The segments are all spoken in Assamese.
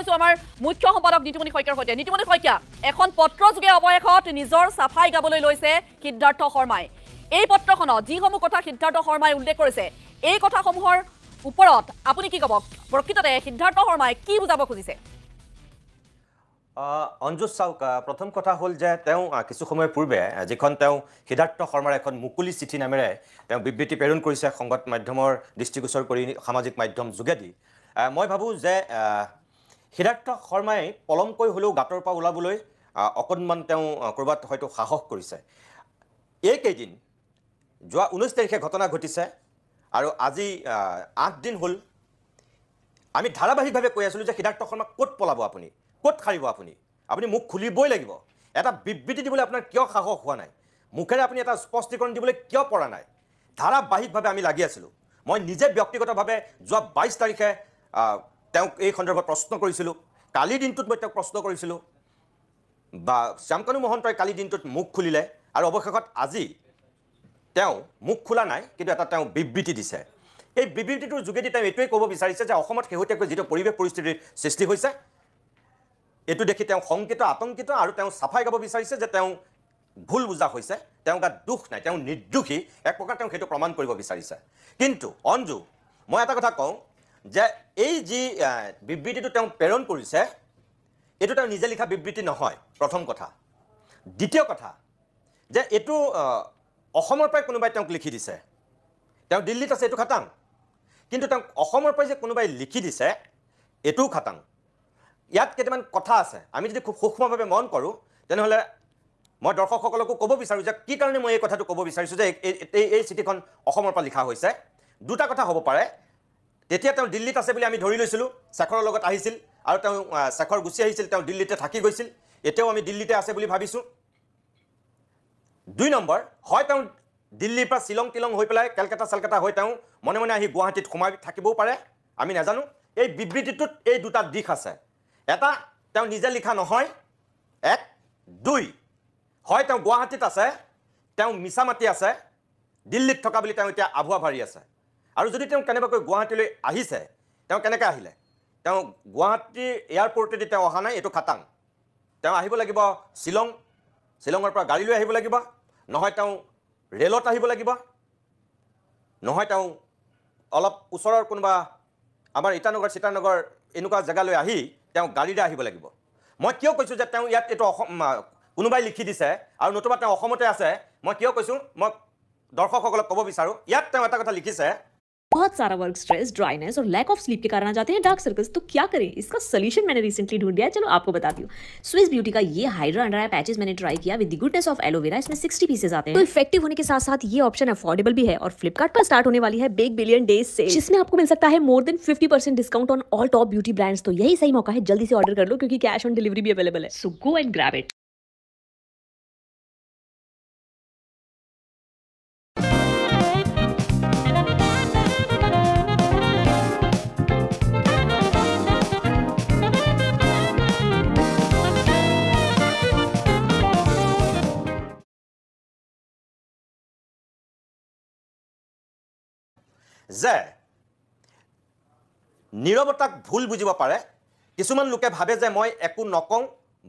হৈছো আমাৰ মুখ্য সম্পাদক নিতুমণি শইকীয়াৰ সৈতে। নিতুমণি শইকীয়া, এখন পত্ৰযোগে অৱশেষত নিজৰ চাফাই গাবলৈ লৈছে সিদ্ধাৰ্থ শৰ্মাই। এই পত্ৰখনত যিসমূহ কথা সিদ্ধাৰ্থ শৰ্মাই উল্লেখ কৰিছে, এই কথাসমূহৰ ওপৰত আপুনি কি ক'ব? প্ৰকৃততে সিদ্ধাৰ্থ শৰ্মাই কি বুজাব খুজিছে? অঞ্জু চাওক, প্ৰথম কথা হ'ল যে তেওঁ কিছু সময়ৰ পূৰ্বে যিখন তেওঁ সিদ্ধাৰ্থ শৰ্মাৰ এখন মুকলি চিঠি নামেৰে তেওঁ বিবৃতি প্ৰেৰণ কৰিছে সংবাদ মাধ্যমৰ দৃষ্টিগোচৰ কৰি সামাজিক মাধ্যম যোগেদি, মই ভাবোঁ যে সিদ্ধাৰ্থ শৰ্মাই পলমকৈ হ'লেও গাঁতৰ পৰা ওলাবলৈ অকণমান তেওঁ ক'ৰবাত হয়তো সাহস কৰিছে। এইকেইদিন যোৱা 19 তাৰিখে ঘটনা ঘটিছে আৰু আজি 8 দিন হ'ল। আমি ধাৰাবাহিকভাৱে কৈ আছিলোঁ যে সিদ্ধাৰ্থ শৰ্মাক ক'ত পলাব আপুনি, ক'ত সাৰিব আপুনি, আপুনি মুখ খুলিবই লাগিব। এটা বিবৃতি দিবলৈ আপোনাৰ কিয় সাহস হোৱা নাই? মুখেৰে আপুনি এটা স্পষ্টীকৰণ দিবলৈ কিয় পৰা নাই? ধাৰাবাহিকভাৱে আমি লাগি আছিলোঁ। মই নিজে ব্যক্তিগতভাৱে যোৱা 22 তাৰিখে তেওঁক এই সন্দৰ্ভত প্ৰশ্ন কৰিছিলোঁ। কালিৰ দিনটোত মই তেওঁক প্ৰশ্ন কৰিছিলোঁ বা শ্যামকানু মহন্তই কালিৰ দিনটোত মুখ খুলিলে আৰু অৱশেষত আজি তেওঁ মুখ খোলা নাই, কিন্তু এটা তেওঁ বিবৃতি দিছে। এই বিবৃতিটোৰ যোগেদি তেওঁ এইটোৱে ক'ব বিচাৰিছে যে অসমত শেহতীয়াকৈ যিটো পৰিৱেশ পৰিস্থিতিৰ সৃষ্টি হৈছে, এইটো দেখি তেওঁ শংকিত, আতংকিত আৰু তেওঁ চাফাই গাব বিচাৰিছে যে তেওঁ ভুল বুজা হৈছে, তেওঁ গাত দুখ নাই, তেওঁ নিৰ্দোষী, এক প্ৰকাৰ তেওঁ সেইটো প্ৰমাণ কৰিব বিচাৰিছে। কিন্তু অঞ্জু, মই এটা কথা কওঁ যে এই যি বিবৃতিটো তেওঁ প্ৰেৰণ কৰিছে, এইটো তেওঁ নিজে লিখা বিবৃতি নহয়, প্ৰথম কথা। দ্বিতীয় কথা যে এইটো অসমৰ পৰাই কোনোবাই তেওঁক লিখি দিছে। তেওঁ দিল্লীত আছে এইটো খাটাং, কিন্তু তেওঁক অসমৰ পৰাই যে কোনোবাই লিখি দিছে এইটোও খাটাং। ইয়াত কেইটামান কথা আছে, আমি যদি খুব সূক্ষ্মভাৱে মন কৰোঁ তেনেহ'লে মই দৰ্শকসকলকো ক'ব বিচাৰোঁ যে কি কাৰণে মই এই কথাটো ক'ব বিচাৰিছোঁ যে এই চিঠিখন অসমৰ পৰা লিখা হৈছে। দুটা কথা হ'ব পাৰে। তেতিয়া তেওঁ দিল্লীত আছে বুলি আমি ধৰি লৈছিলোঁ, শেখৰৰ লগত আহিছিল আৰু তেওঁ শেখৰ গুচি আহিছিল, তেওঁ দিল্লীতে থাকি গৈছিল, এতিয়াও আমি দিল্লীতে আছে বুলি ভাবিছোঁ। 2 নম্বৰ, হয় তেওঁ দিল্লীৰ পৰা শ্বিলং টিলং হৈ পেলাই কেলকাতা চেলকাতা হৈ তেওঁ মনে মনে আহি গুৱাহাটীত সোমাই থাকিবও পাৰে, আমি নাজানো। এই বিবৃতিটোত এই দুটা দিশ আছে। এটা, তেওঁ নিজে লিখা নহয়, 1। 2, হয় তেওঁ গুৱাহাটীত আছে, তেওঁ মিছা মাতি আছে, দিল্লীত থকা বুলি তেওঁ এতিয়া আভুৱা ভাৰি আছে। আৰু যদি তেওঁ কেনেবাকৈ গুৱাহাটীলৈ আহিছে, তেওঁ কেনেকৈ আহিলে? তেওঁ গুৱাহাটীৰ এয়াৰপৰ্টেদি তেওঁ অহা নাই, এইটো খাটাং। তেওঁ আহিব লাগিব শ্বিলং, শ্বিলঙৰ পৰা গাড়ী লৈ আহিব লাগিব, নহয় তেওঁ ৰেলত আহিব লাগিব, নহয় তেওঁ অলপ ওচৰৰ কোনোবা আমাৰ ইটানগৰ চিটানগৰ এনেকুৱা জেগালৈ আহি তেওঁ গাড়ীৰে আহিব লাগিব। মই কিয় কৈছোঁ যে তেওঁ ইয়াত এইটো অসম কোনোবাই লিখি দিছে আৰু নতুবা তেওঁ অসমতে আছে, মই কিয় কৈছোঁ, মই দৰ্শকসকলক ক'ব বিচাৰোঁ। ইয়াত তেওঁ এটা কথা লিখিছে, बहुत सारा वर्क स्ट्रेस, ड्राइनेस और लैक ऑफ स्लीप के कारण आ जाते हैं डार्क सर्कल्स। तो क्या करें, इसका सोल्यूशन मैंने रिसेंटली ढूंढ लिया है, चलो आपको बताती हूँ। स्विस ब्यूटी का ये हाइड्रा अंडर आई पैचेस मैंने ट्राई किया with the goodness of aloe vera. इसमें 60 पीसेज आते हैं, तो इफेक्टिव होने के साथ साथ ये ऑप्शन अफोर्डेबल भी है। और फ्लिपकार्ट पर स्टार्ट होने वाली है बिग बिलियन डेज सेल, जिसमें आपको मिल सकता है more than 50% discount on all top beauty brands. तो यही सही मौका है, जल्दी से ऑर्डर कर लो क्योंकि कैश ऑन डिलीवरी भी अवेलेबल है। So go and grab it. যে নীৰৱতাক ভুল বুজিব পাৰে, কিছুমান লোকে ভাবে যে মই একো নকওঁ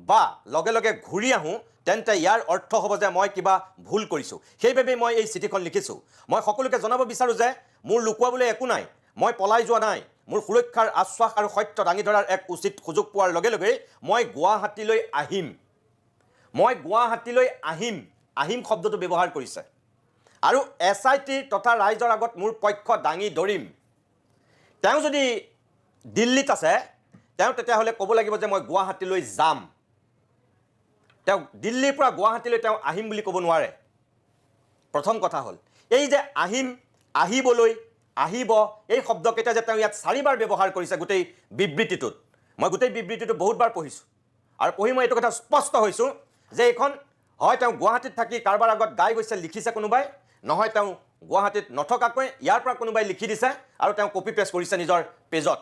বা লগে লগে ঘূৰি আহোঁ, তেন্তে ইয়াৰ অৰ্থ হ'ব যে মই কিবা ভুল কৰিছোঁ, সেইবাবে মই এই চিঠিখন লিখিছোঁ। মই সকলোকে জনাব বিচাৰোঁ যে মোৰ লুকুৱাবলৈ একো নাই, মই পলাই যোৱা নাই। মোৰ সুৰক্ষাৰ আশ্বাস আৰু সত্য দাঙি ধৰাৰ এক উচিত সুযোগ পোৱাৰ লগে লগেই মই গুৱাহাটীলৈ আহিম। মই গুৱাহাটীলৈ আহিম, আহিম শব্দটো ব্যৱহাৰ কৰিছে। আৰু এছ I টিৰ তথা ৰাইজৰ আগত মোৰ পক্ষ দাঙি ধৰিম। তেওঁ যদি দিল্লীত আছে, তেওঁ তেতিয়াহ'লে ক'ব লাগিব যে মই গুৱাহাটীলৈ যাম। তেওঁ দিল্লীৰ পৰা গুৱাহাটীলৈ তেওঁ আহিম বুলি ক'ব নোৱাৰে। প্ৰথম কথা হ'ল এই যে আহিম, আহিবলৈ, আহিব, এই শব্দকেইটা যে তেওঁ ইয়াত 4বাৰ ব্যৱহাৰ কৰিছে গোটেই বিবৃতিটোত। মই গোটেই বিবৃতিটো বহুতবাৰ পঢ়িছোঁ আৰু পঢ়ি মই এইটো কথা স্পষ্ট হৈছোঁ যে এইখন হয় তেওঁ গুৱাহাটীত থাকি কাৰোবাৰ আগত গাই গৈছে, লিখিছে কোনোবাই, নহয় তেওঁ গুৱাহাটীত নথকাকৈ ইয়াৰ পৰা কোনোবাই লিখি দিছে আৰু তেওঁ কপি পেষ্ট কৰিছে নিজৰ পেজত।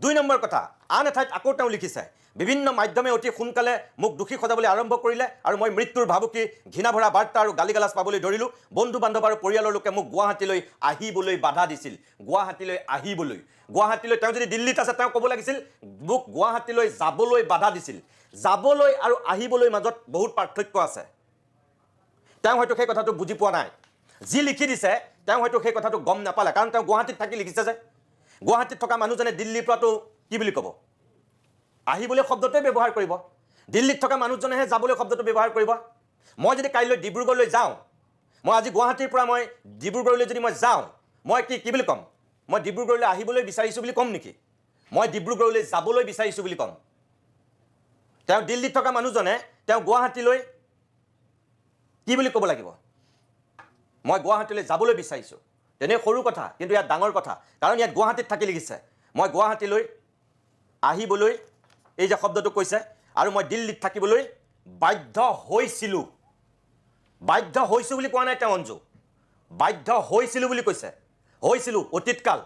2 নম্বৰ কথা, আন এঠাইত আকৌ তেওঁ লিখিছে, বিভিন্ন মাধ্যমে অতি সোনকালে মোক দোষী সজাবলৈ আৰম্ভ কৰিলে আৰু মই মৃত্যুৰ ভাবুকি, ঘৃণা ভৰা বাৰ্তা আৰু গালি গালাজ পাবলৈ ধৰিলোঁ। বন্ধু বান্ধৱ আৰু পৰিয়ালৰ লোকে মোক গুৱাহাটীলৈ আহিবলৈ বাধা দিছিল। গুৱাহাটীলৈ আহিবলৈ, গুৱাহাটীলৈ তেওঁ যদি দিল্লীত আছে তেওঁ ক'ব লাগিছিল মোক গুৱাহাটীলৈ যাবলৈ বাধা দিছিল। যাবলৈ আৰু আহিবলৈ মাজত বহুত পাৰ্থক্য আছে। তেওঁ হয়তো সেই কথাটো বুজি পোৱা নাই, যি লিখি দিছে তেওঁ হয়তো সেই কথাটো গম নাপালে, কাৰণ তেওঁ গুৱাহাটীত থাকি লিখিছে যে গুৱাহাটীত থকা মানুহজনে দিল্লীৰ পৰাতো কি বুলি ক'ব, আহিবলৈ শব্দটোৱে ব্যৱহাৰ কৰিব। দিল্লীত থকা মানুহজনেহে যাবলৈ শব্দটো ব্যৱহাৰ কৰিব। মই যদি কাইলৈ ডিব্ৰুগড়লৈ যাওঁ, মই আজি গুৱাহাটীৰ পৰা মই ডিব্ৰুগড়লৈ যদি মই যাওঁ, মই কি কি বুলি ক'ম? মই ডিব্ৰুগড়লৈ আহিবলৈ বিচাৰিছোঁ বুলি ক'ম নেকি? মই ডিব্ৰুগড়লৈ যাবলৈ বিচাৰিছোঁ বুলি ক'ম। তেওঁ দিল্লীত থকা মানুহজনে তেওঁ গুৱাহাটীলৈ কি বুলি ক'ব লাগিব? মই গুৱাহাটীলৈ যাবলৈ বিচাৰিছোঁ। তেনে সৰু কথা, কিন্তু ইয়াত ডাঙৰ কথা, কাৰণ ইয়াত গুৱাহাটীত থাকি লিখিছে মই গুৱাহাটীলৈ আহিবলৈ, এই যে শব্দটো কৈছে, আৰু মই দিল্লীত থাকিবলৈ বাধ্য হৈছিলোঁ। বাধ্য হৈছোঁ বুলি কোৱা নাই তেওঁ অঞ্জু, বাধ্য হৈছিলোঁ বুলি কৈছে। হৈছিলোঁ অতীতকাল।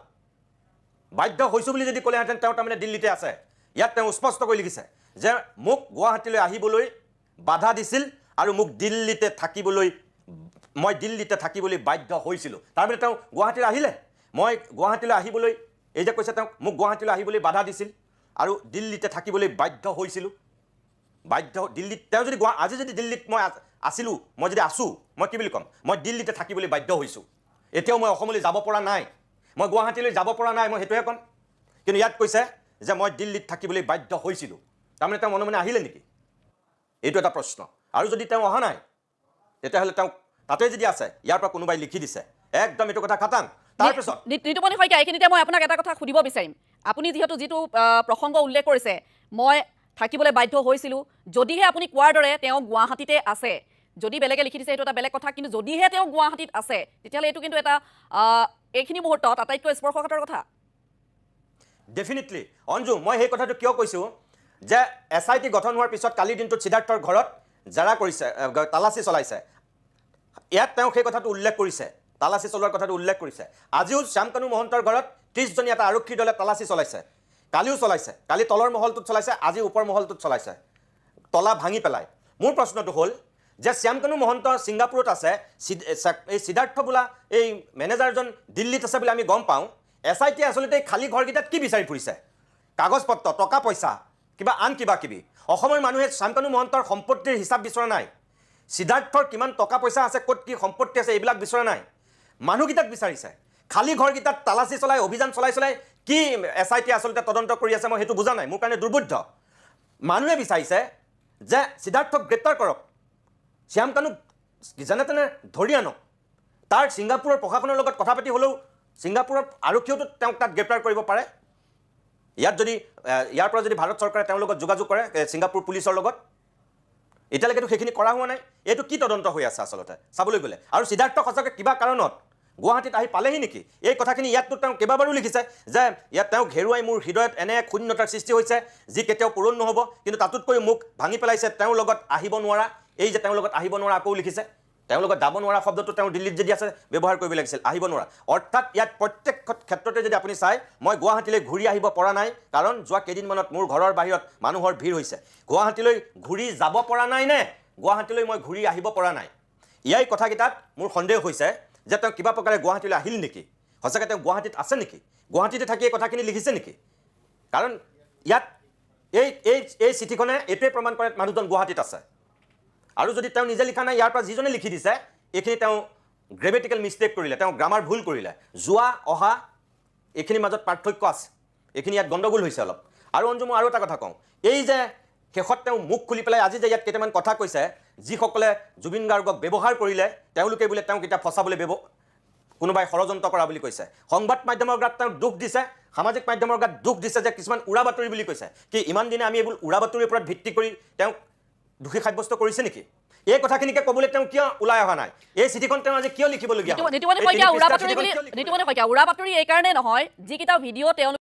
বাধ্য হৈছোঁ বুলি যদি ক'লেহেঁতেন তেওঁ তাৰমানে দিল্লীতে আছে। ইয়াত তেওঁ স্পষ্টকৈ লিখিছে যে মোক গুৱাহাটীলৈ আহিবলৈ বাধা দিছিল আৰু মোক দিল্লীতে থাকিবলৈ, মই দিল্লীতে থাকিবলৈ বাধ্য হৈছিলোঁ। তাৰমানে তেওঁ গুৱাহাটীলৈ আহিলে, মই গুৱাহাটীলৈ আহিবলৈ, এই যে কৈছে তেওঁক মোক গুৱাহাটীলৈ আহিবলৈ বাধা দিছিল আৰু দিল্লীতে থাকিবলৈ বাধ্য হৈছিলোঁ। বাধ্য দিল্লীত তেওঁ যদি আজি যদি দিল্লীত মই আছিলোঁ, মই যদি আছোঁ, মই কি বুলি ক'ম? মই দিল্লীতে থাকিবলৈ বাধ্য হৈছোঁ। এতিয়াও মই অসমলৈ যাব পৰা নাই, মই গুৱাহাটীলৈ যাব পৰা নাই, মই সেইটোহে ক'ম। কিন্তু ইয়াত কৈছে যে মই দিল্লীত থাকিবলৈ বাধ্য হৈছিলোঁ, তাৰমানে তেওঁ মনে মনে আহিলে নেকি? এইটো এটা প্ৰশ্ন। আৰু যদি তেওঁ অহা নাই, তেতিয়াহ'লে তেওঁক তাতে যদি আছে, ইয়াৰ পৰা কোনোবাই লিখি দিছে, একদম এইটো কথা খাটাং। তাৰপিছত নিতুমণি শইকীয়া, এইখিনিতে মই আপোনাক এটা কথা সুধিব বিচাৰিম। আপুনি যিহেতু যিটো প্ৰসংগ উল্লেখ কৰিছে, মই থাকিবলৈ বাধ্য হৈছিলোঁ, যদিহে আপুনি কোৱাৰ দৰে তেওঁ গুৱাহাটীতে আছে, যদি বেলেগে লিখি দিছে সেইটো এটা বেলেগ কথা, কিন্তু যদিহে তেওঁ গুৱাহাটীত আছে তেতিয়াহ'লে এইটো কিন্তু এটা এইখিনি মুহূৰ্তত আটাইতকৈ স্পৰ্শকাতৰ কথা। ডেফিনেটলি অঞ্জু, মই সেই কথাটো কিয় কৈছোঁ যে এছ I T গঠন হোৱাৰ পিছত কালিৰ দিনটোত সিদ্ধাৰ্থৰ ঘৰত জেৰা কৰিছে, তালাচী চলাইছে। ইয়াত তেওঁ সেই কথাটো উল্লেখ কৰিছে, তালাচী চলোৱাৰ কথাটো উল্লেখ কৰিছে। আজিও শ্যামকানু মহন্তৰ ঘৰত 30জনীয়া এটা আৰক্ষীৰ দলে তালাচী চলাইছে, কালিও চলাইছে, কালি তলৰ মহলটোত চলাইছে, আজি ওপৰ মহলটোত চলাইছে, তলা ভাঙি পেলাই। মোৰ প্ৰশ্নটো হ'ল যে শ্যামকানু মহন্ত ছিংগাপুৰত আছে, এই সিদ্ধাৰ্থ বোলা এই মেনেজাৰজন দিল্লীত আছে বুলি আমি গম পাওঁ। এছ I T আচলতে খালী ঘৰকেইটাত কি বিচাৰি ফুৰিছে? কাগজ পত্ৰ, টকা পইচা, কিবা আন কিবা কিবি। অসমৰ মানুহে শ্যামকানু মহন্তৰ সম্পত্তিৰ হিচাপ বিচৰা নাই, সিদ্ধাৰ্থৰ কিমান টকা পইচা আছে, ক'ত কি সম্পত্তি আছে, এইবিলাক বিচৰা নাই। মানুহকেইটাক বিচাৰিছে। খালী ঘৰকেইটাত তালাচী চলাই, অভিযান চলাই চলাই কি এছ I T আচলতে তদন্ত কৰি আছে, মই সেইটো বুজা নাই, মোৰ কাৰণে দুৰ্বোধ্য। মানুহে বিচাৰিছে যে সিদ্ধাৰ্থক গ্ৰেপ্তাৰ কৰক, শ্যামকানুক যেনে তেনে ধৰি আনক, তাৰ ছিংগাপুৰৰ প্ৰশাসনৰ লগত কথা পাতি হ'লেও ছিংগাপুৰৰ আৰক্ষীয়েতো তেওঁক তাত গ্ৰেপ্তাৰ কৰিব পাৰে। ইয়াত যদি ইয়াৰ পৰা যদি ভাৰত চৰকাৰে তেওঁৰ লগত যোগাযোগ কৰে ছিংগাপুৰ পুলিচৰ লগত, এতিয়ালৈকেতো সেইখিনি কৰা হোৱা নাই। এইটো কি তদন্ত হৈ আছে আচলতে চাবলৈ গ'লে? আৰু সিদ্ধাৰ্থ সঁচাকৈ কিবা কাৰণত গুৱাহাটীত আহি পালেহি নেকি? এই কথাখিনি ইয়াততো তেওঁ কেইবাবাৰো লিখিছে যে ইয়াত তেওঁক হেৰুৱাই মোৰ হৃদয়ত এনে এক শূন্যতাৰ সৃষ্টি হৈছে যি কেতিয়াও পূৰণ নহ'ব, কিন্তু তাতোতকৈ মোক ভাঙি পেলাইছে তেওঁৰ লগত আহিব নোৱাৰা। এই যে তেওঁৰ লগত আহিব নোৱাৰা আকৌ লিখিছে, তেওঁৰ লগত যাব নোৱাৰা শব্দটো তেওঁ দিল্লীত যদি আছে ব্যৱহাৰ কৰিব লাগিছিল, আহিব নোৱাৰা। অৰ্থাৎ ইয়াত প্ৰত্যেক ক্ষেত্ৰতে যদি আপুনি চায়, মই গুৱাহাটীলৈ ঘূৰি আহিব পৰা নাই, কাৰণ যোৱা কেইদিনমানত মোৰ ঘৰৰ বাহিৰত মানুহৰ ভিৰ হৈছে। গুৱাহাটীলৈ ঘূৰি যাব পৰা নাই নে গুৱাহাটীলৈ মই ঘূৰি আহিব পৰা নাই, ইয়াৰ কথাকেইটাত মোৰ সন্দেহ হৈছে যে তেওঁ কিবা প্ৰকাৰে গুৱাহাটীলৈ আহিল নেকি, সঁচাকৈ তেওঁ গুৱাহাটীত আছে নেকি, গুৱাহাটীতে থাকি এই কথাখিনি লিখিছে নেকি? কাৰণ ইয়াত এই এই এই চিঠিখনে এইটোৱে প্ৰমাণ কৰে মানুহজন গুৱাহাটীত আছে। আৰু যদি তেওঁ নিজে লিখা নাই, ইয়াৰ পৰা যিজনে লিখি দিছে এইখিনি তেওঁ গ্ৰেমেটিকেল মিষ্টেক কৰিলে, তেওঁ গ্ৰামাৰ ভুল কৰিলে। যোৱা অহা এইখিনিৰ মাজত পাৰ্থক্য আছে, এইখিনি ইয়াত গণ্ডগোল হৈছে অলপ। আৰু অঞ্জু, মই আৰু এটা কথা কওঁ, এই যে শেষত তেওঁ মুখ খুলি পেলাই আজি যে ইয়াত কেইটামান কথা কৈছে, যিসকলে জুবিন গাৰ্গক ব্যৱহাৰ কৰিলে তেওঁলোকে বোলে তেওঁক এতিয়া ফচাবলৈ কোনোবাই ষড়যন্ত্ৰ কৰা বুলি কৈছে। সংবাদ মাধ্যমৰ গাত তেওঁ দুখ দিছে, সামাজিক মাধ্যমৰ গাত দুখ দিছে যে কিছুমান উৰা বাতৰি বুলি কৈছে। কি ইমান দিনে আমি এইবোৰ উৰা বাতৰিৰ ওপৰত ভিত্তি কৰি তেওঁক দোষী সাব্যস্ত কৰিছে নেকি? এই কথাখিনিকে ক'বলৈ তেওঁ কিয় ওলাই অহা নাই? এই চিঠিখন তেওঁ আজি কিয় লিখিবলগীয়া? নিতুমণি শইকীয়া, উৰা বাতৰি বুলি নিতুমণি শইকীয়া, উৰা বাতৰি এইকাৰণে নহয়, যিকেইটা ভিডিঅ' তেওঁলোকে